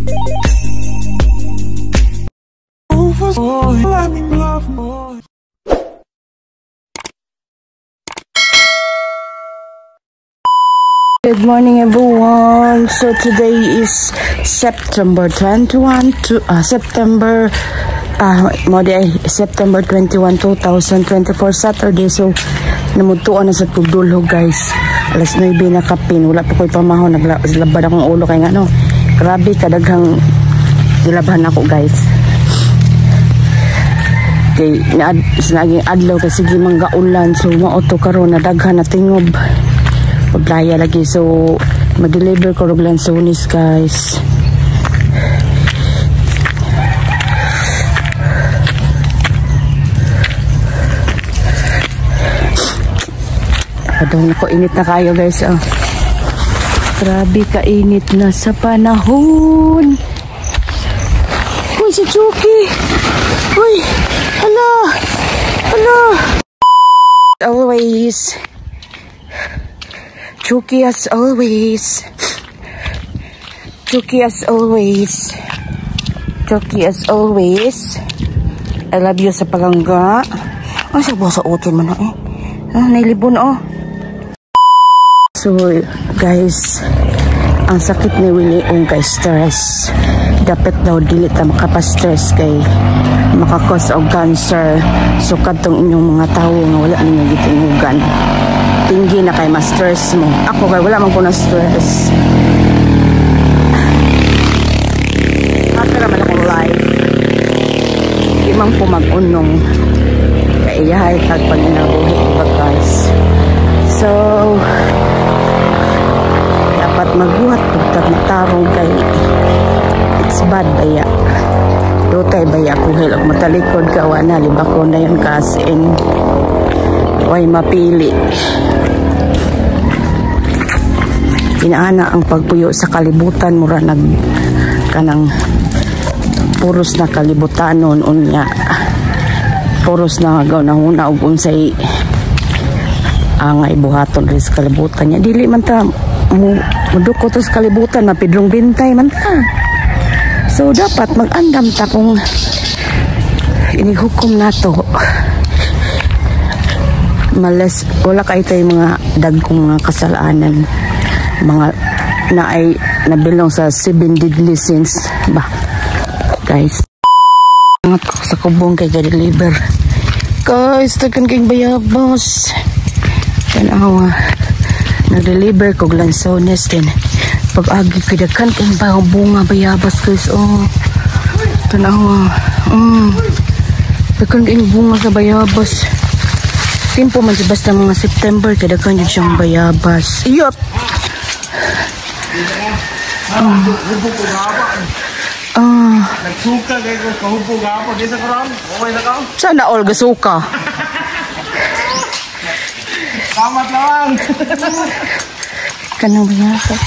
Good morning, everyone. So today is September 21 to September September 21, 2024, Saturday. So namutuan na sa tugdulhog, guys. Alas 9 na kapin. Wala pa ko'y pamahon. Naglabad akong ulo kay ngano. Grabe kadaghang nilabhan ako, guys. Kay naging adlaw kay sige mangga ulan, so mao to karon na daghan na tingob. Paglaya lagi, so ma-deliver ko og lansones, guys. Padong ko, init na kayo, guys, oh. Grabe kainit na sa panahon. Uy, si Chucky. Uy, hala. Hala. Always. Chucky as always. Chucky as always. Chucky as always. I love you sa palangga. Ay, sa sa utin man na eh. Ah, nailibon oh. So, guys, ang sakit ni Willie Ong kay stress. Dapat daw dili ta makapa-stress kay makakos og cancer. So, kadtong inyong mga tawo nga wala ninyo gitingugan. Tinggi na kay ma-stress mo. Ako kay wala man ko na stress. Happy raman akong life. Di man ko mag-unong. Kay iyahay tag panginabuhi, diba, guys? So, dapat magbuhat pagkat matarong kay it's bad baya. Dutay baya kuhil og matalikod ka wa na libako na yun ka in way mapili. Inaana ang pagpuyo sa kalibutan, mura nag kanang puros na kalibutanon unya puros na gaunahuna og unsay angay buhaton rin sa kalibutan niya. Dili man ta mudukot sa kalibutan, mapidlong bintay man ta. So dapat mag-andam ta kung inihukom nato. Malas wala kay tay mga dagkong mga kasalanan, mga na ay nabilong sa 7 deadly sins ba, guys. Angat ko sa kubong kay ga-deliver, guys. Tagan kay bayabas. Tanawa, nag-deliver kog lansones din. Pag agi kay daghan kay bunga bayabas, guys, oh. Tanawa, daghan kay bunga sa bayabas. Timpo man basta mga September kay daghan jud siyang bayabas. Iyop. Nagsuka kay ko kahubog gapon di sa karon. Okay na ka? Sana all gasuka. Salamat lang. Kanang bayabas.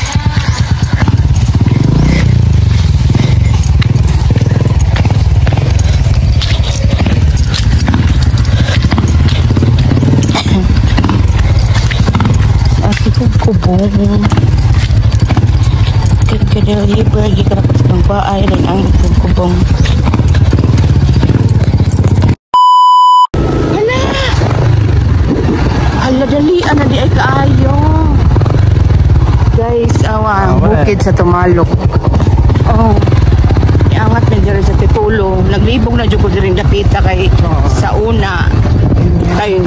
Kubong kaya-deliver gikan ako sa baay din ang kubong. Hala, hala, dali ana di ay kaayo, guys. Awa ang bukid sa Tumalok. Oh, iangat na diri sa Titulo. Naglibog na jud ko diri dapita kay sa una kay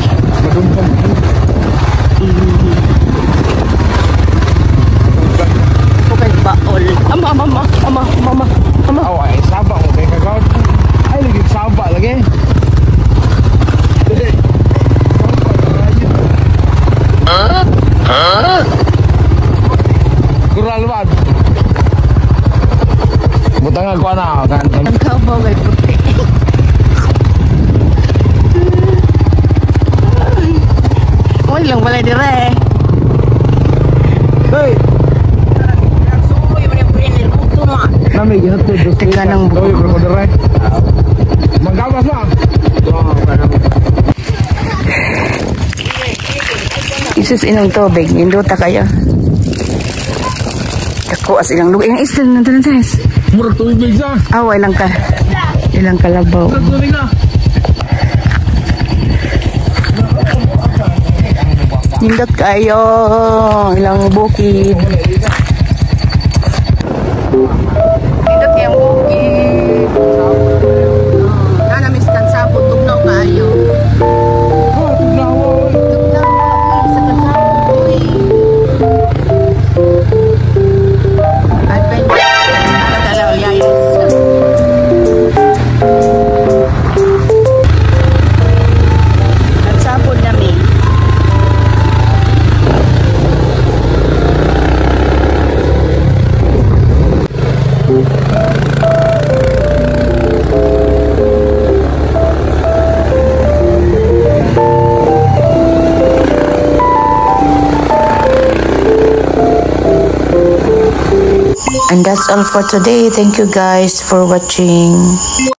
baol. Ama, ama, ama, ama, ama. Oh, ay saba ko kay kagod. Ay lagi saba lagi. Huh? Kural ba? Butang ako na kan. Ang kaubaw kay puti. Oy lang wala dire. Hey. Teka ng buko. Magabas na. Isus inong tubig, nindota kayo. Dako as ilang lugar. Ilang isla na doon, sis. Murag tubig sa. Ah, ilang ka. Ilang kalabaw. Tubig na. Nindot kayo. Ilang bukid. Nindot kayong bukid. Nanamis kan sabot. Tugnaw kaayo. Oh, tugnaw. Tugnaw sa kansabot. Uy. Adventure. Dala yayos. Kansabot nami. And that's all for today. Thank you guys for watching.